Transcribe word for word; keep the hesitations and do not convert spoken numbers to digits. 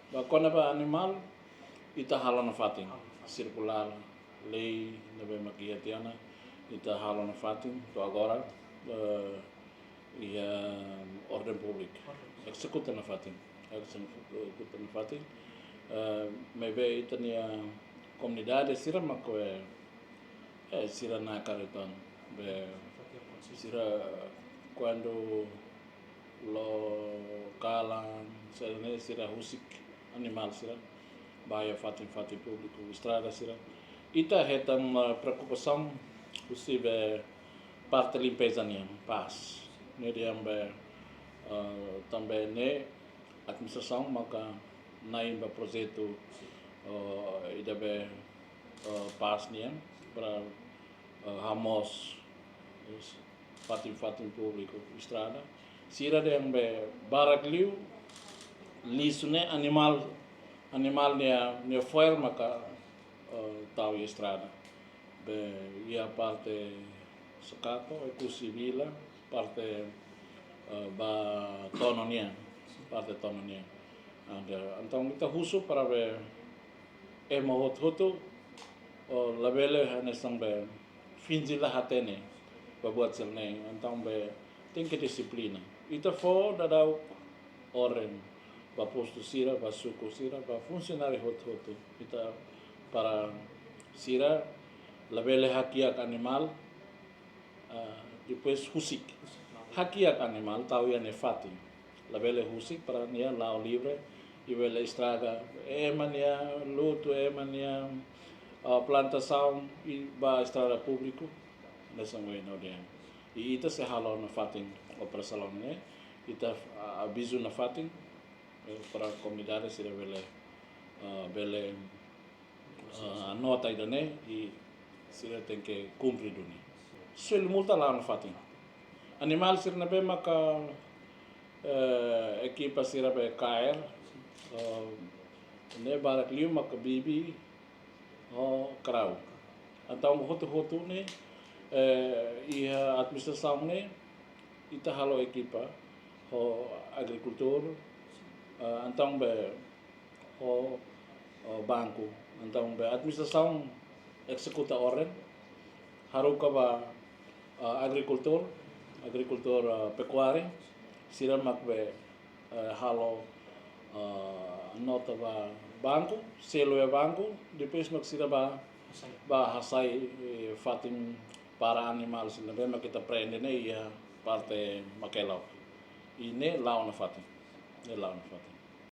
Ba kona-ba animál, ita halo nafatin. Sirkulár, lei ne'ebé mak iha tiha ona, ita halo nafatin, to'o agora, eh, iha orden públika. Ezekuta nafatin. Ezekuta nafatin. Eh, maibé ita-nia komunidade sira mak, eh, eh, sira nakar uitoan. Be, sira kuandu la'o kalan, sira ne'e sira husik animál sira ba iha fatin-fatin públiku, estrada sira. Ita hetan, eh, preokupasaun husi be parte limpeza nian, pás. Ne'e dehan be, eh, tanba ne'e administrasaun maka na'in ba projetu, eh, ida be, eh, pás nian para, eh, hamoos fatin-fatin públiku, estrada. Sira dehan be barak liu lixu ne'e animál, animál nia, nia fo'er maka, eh, tau iha estrada. Be iha parte Sokato, Oekusi Vila, parte, eh, ba Tono nian, parte Tono nian. Entaun ita husu para be ema hotu-hotu, oh, labele hanesan be finje la hatene ba buat sira-ne'e, entaun be tenke dixiplina. Ita fó daudaun orden ba postu sira, ba suku sira, ba funsionáriu hotu-hotu. Ita para sira labele hakiak animál, ah, depois husik. Hakiak animál tau iha nia fatin. Labele husik para nia la'o livre, i bele estraga ema nia lutu, ema nia, ah, plantasaun, i ba estrada públiku, hanesan ohin ha'u dehan. I ita sei halo nafatin operasaun ne'e, ita, ah, avizu nafatin, eh, para komunidade sira bele, ah, bele, ah, anota ida-ne'e i sira tenke kumpre duni. Selu multa la'o nafatin. Animál sira ne'ebé maka, eh, ekipa sira be kaer, eh, ne'e barak liu maka bibi ho krau. Entaun hotu-hotu ne'e, eh, iha administrasaun ne'e, ita halo ekipa ho agrikultór, eh, entaun be ho, eh, banku. Entaun be administrasaun ezekuta orden, haruka ba, eh, agrikultór, agrikultór, eh, pekuária, sira mak be, eh, halo, eh, nota ba banku, selu iha banku, depois mak sira ba, ba hasai, eh, fatin para animál sira ne'ebé mak ita prende ne'e iha parte Makelok. I ne'e la'o nafatin. Ne'e la'o nafatin.